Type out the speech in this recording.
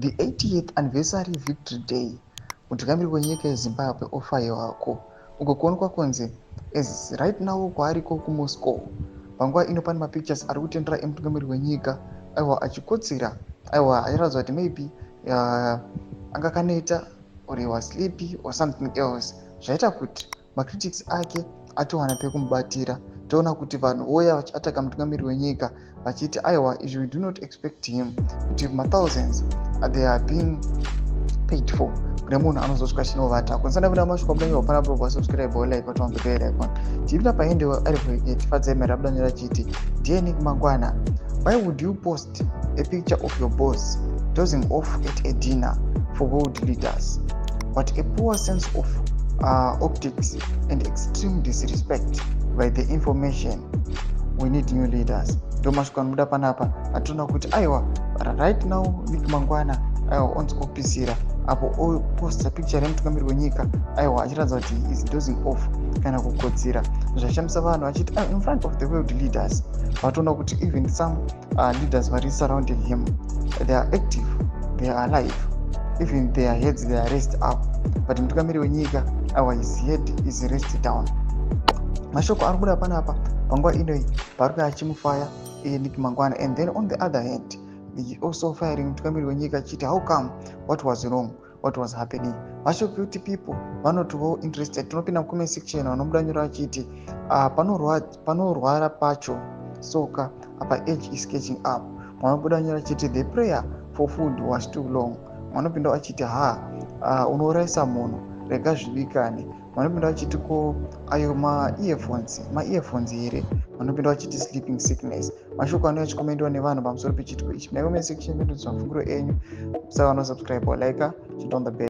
The 80th anniversary victory day, mutungamiri wenyika yeZimbabwe ofaiwako uko kuonekwa kunzi as right now kwaariko kuMoscow. Panguva ino pane mapictures ari kutendera emutungamiri wenyika, aiwa, achikotsira, aiwa, achiratidza kuti maybe anga akaneta or he was sleepy or something else. Zvaita kuti macritics ake atowana pekumubatira. Toona kuti vanhu voya vachiataka mutungamiri wenyika vachiti, aiwa, izvi we do not expect him, kuti mathousands they are being paid for kune munhu anozosvika chinovata. Kunisana kuda mashoko abudanyorwa panapa, wasubscribe, like, turn on the bell icon. Tichipinda paende advocate Fadzai Mari abudanyora achiti, "Dear Nick Mangwana, why would you post a picture of your boss dozing off at a dinner for world leaders? What a poor sense of optics and extreme disrespect by the information. We need new leaders." Ndo mashoko anobuda panapa. Atoona kuti, aiwa, right now Nick Mangwana, aiwa, onzi opisira apo oposta picture remutungamiri wenyika, aiwa, achiratidza kuti he is dozing off kana kukotsira. Zvashamisa vanhu vachiti, in front of the world leaders. Vatoona kuti even some leaders vari surrounding him, they are active, they are alive, even their heads, they are raised up, but mutungamiri wenyika, aiwa, his head is raised down. Mashoko ari kubuda panapa panguva inoi pari kuya achimufaya Nick Mangwana, and then on the other hand he also firing mutungamiri wenyika achiti, how come? What was wrong? What was happening? Mashoko ekuti people vanotiwo interested. Tinopinda mucomment section, vanobuda nyora vachiti, panorwara pacho soka apa, age is catching up." Vanobuda nyora achiti, "The prayer for food was too long." Vanopinda vachiti, "Ha, unourayisa munhu, rega zvibikane." Vanopinda vachiti, "Ko ayo maearphones, maearphones here?" Vanopinda vachiti, "Sleeping sickness." Mashoko anouya achikomendwa nevanhu pamusoro pechiitiko ichi. Muna comment section medu mafungiro enyu. Saka vanosubscribe, like, turn on the bell.